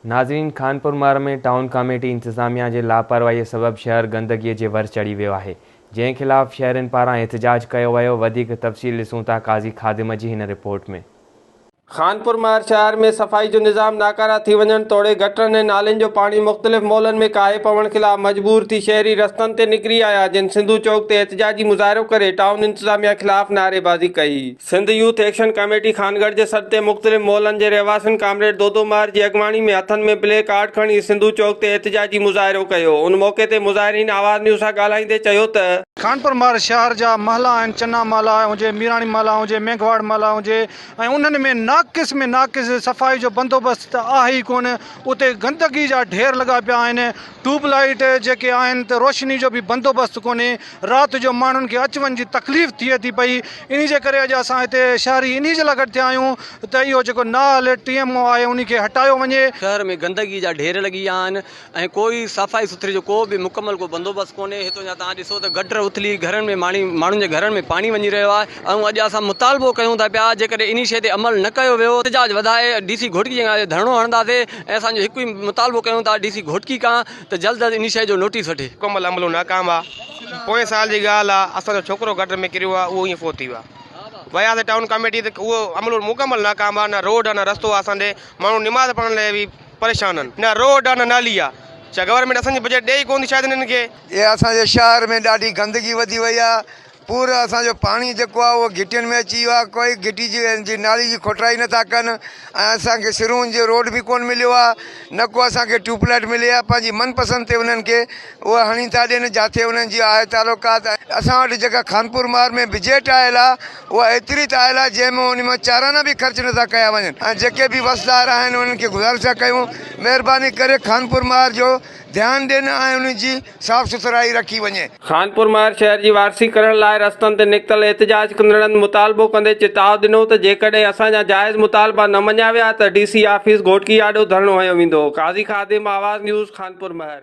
ناظرين خانپور مهر ۾ town committee انتظاميا جي لاپرواهي سبب شهر گندگي جي ور چڙهي ويو آهي جنهن خلاف شهرين پاران احتجاج ڪيو ويو وڌيڪ تفصيل ڏسون ٿا قاضي خادم جي هن رپورٽ ۾. خانپور مهر شهر ۾ صفائي جو نظام ناڪاره ٿي وڃڻ توڙي گٽرن ۽ نالين جو پاڻي مختلف محلن ۾ ڪاهي پوڻ خلاف مجبور ٿي شهري رستن تي نڪري آيا جن سنڌو چوڪ تي احتجاجي مظاهرو ڪري ٽائون انتظاميا خلاف نعريبازي ڪئي. Sindh youth action committee Khangarh جي سڏ تي مختلف محلن جي رهواسين ڪامريڊ دودو مهر جي اڳواڻي ۾ هٿن ۾ پلي ڪارڊ کڻي سنڌو چوڪ تي احتجاجي مظاهرو ڪيو ان موقعي تي مظاهرين آواز نيوز سان ڳالهائيندي چيو ته. خانپور مهر شهر جا محلا آهن چنا محلا هجي ميراڻي محلا هجي مينگهواڙ محلا هجي ۽ انهن ۾ ناقص ۾ ناقص صفائي جو بندوبست ته آهي ئي ڪونه اتي گندگي جا ڍير لڳا پيا آهن ٽيوب لائيٽ جيڪي آهن ته روشني جو به بندوبست ڪونهي رات جو ماڻهن کي اچ وڃ جي تڪليف ٿئي ٿي پئي انهي جي ڪري اڄ اسان هتي شهري انهي جي لاء گڏ ٿيا آهيون ته اهو جيڪو نااهل ٽي ايم او آهي انهي کي هٽايو وڃي. شهر ۾ گندگي جا ڍير لڳي ويا آهن ۽ ڪوئي صفائي سٿري جو ڪو به مڪمل ڪو بندوبست ڪونهي هتو جا توهان ڏسو ته گٽر اٿلي گهرن ۾ ماڻي ماڻهن جي گهرن ۾ پاڻي وڃي رهيو آهي ۽ اڄ اسان مطالبو ڪيون ٿا پيا جيڪڏهن انهي شئي تي عمل نه ڪيو ويو احتجاج وڌائي ڊي سي گهوٽڪي جي اڳيان ڌرڻو هڻنداسي ۽ اسان جو هڪ ئي مطالبو ڪيون ٿا ڊي سي گهوٽڪي کان ته جلد از انهي شئي جو نوٽيس وٺي. مڪمل عملو ناڪام آ پوئين سال جي ڳالهه آ اسان جو ڇوڪرو گٽر ۾ ڪريو آ اهو ائين فوت ٿي ويو آ وياسي ٽائون ڪاميٽي ته اهو عملو مڪمل ناڪام آ نه روڊ آ نه رستو آ اسان ڏي ماڻهو نماز پڙهڻ لاء به پريشان آهن نه روڊ آ نه نالي آ ڇا گورنمينٽ اسان جي بجيٽ ڏئي ڪون ٿي شايد انهن کي. اي اسان جي شهر ۾ ڏاڍي گندگي وڌي وئي آ پورو اسان جو پاڻي جيڪو آهي اهو گهٽين ۾ اچي ويو آهي ڪوئي گهٽي جي جي نالي جي کوٽرائي نٿا ڪن ۽ اسان کي سرون جو روڊ به ڪون مليو آهي نه ڪو اسان کي ٽيوب لائٽ ملي آهي پنهنجي من پسند تي انهن کي اهو هڻي ٿا ڏين جاٿي انهن جي آهي تعلقات اسان وٽ جيڪا خانپور مهر ۾ بجيٽ آيل آهي اها ايتري ته آيل آهي جنهن ۾ ان مان چارانا به خرچ نٿا ڪيا وڃن ۽ جيڪي به وسدار آهن انهن کي گذارش ٿا ڪيون مهرباني ڪري خانپور مهر جو ڌيان ڏين ۽ انهن جي صاف سٿرائي رکي وڃي. خانپور مهر شهر جي وارثي ڪرڻ لاء رستن تي نڪتل احتجاج ڪندڙن مطالبو ڪندي چتاء ڏنو ته جيڪڏهن اسان جا جائز مطالبا نه مڃيا ويا ته ڊي سي آفيس گهوٽڪي آڏو ڌرڻو هنيو ويندو. قاضي خادم، آواز نيوز، خانپور مهر.